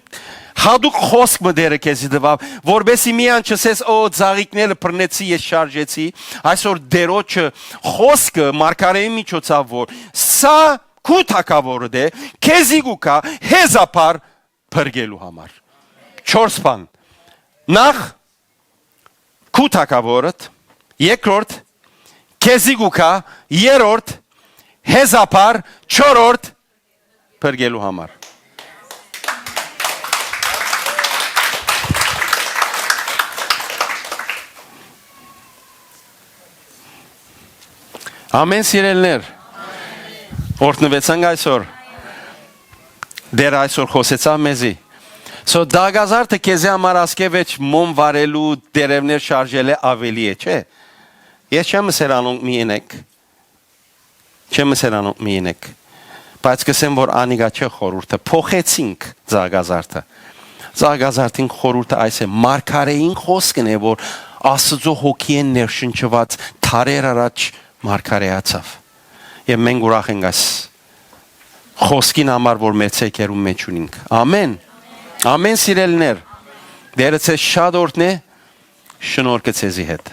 յատուկ խօսք մը Տէրը քեզի տուաւ, որպէսզի միայն չըսես. «Ո, ծաղիկները բռնեցի, ես շարժեցի»։ Այսօր Տէրոջը խօսքը մարգարէի միջոցաւ, որ սա քու թագաւորդ է, քեզի կու գայ հեզապար փրկելու համար։ Չորս բան. նախ, քու թագաւորդ, երկրորդ, քեզի կու գայ, երրորդ, հեզապար, չորրորդ, փրկելու համար։ Ամեն, սիրելիներ, օրհնուեցանք այսօր։ Տէրը այսօր խօսեցաւ մեզի։ So, Զարգազարդը քեզի համար ասկէ վեճ մոմ վառելու, տերեւներ շարժելէ աւելի է, չէ՞։ Ես չեմ ըսեր անոնք մի ընեք։ Չեմ ըսեր անոնք մի ընեք, բայց կ'ըսեմ, որ անիկա չէ խորհուրդը, փոխեցինք Զարգազարդը։ Զարգազարդին խորհուրդը այս է, մարգարէին խօսքն է, որ Աստուծոյ հոգիէն ներշնչուած դարեր առաջ մարգարէացաւ։ Եւ մենք ուրախ ենք այս խօսքին համար, որ մեր ցերկերուն մէջ ունինք։ Ամեն։ Ամեն, սիրելիներ, Տէրը ձեզ շատ օրհնէ, շնորհքը ձեզի հետ։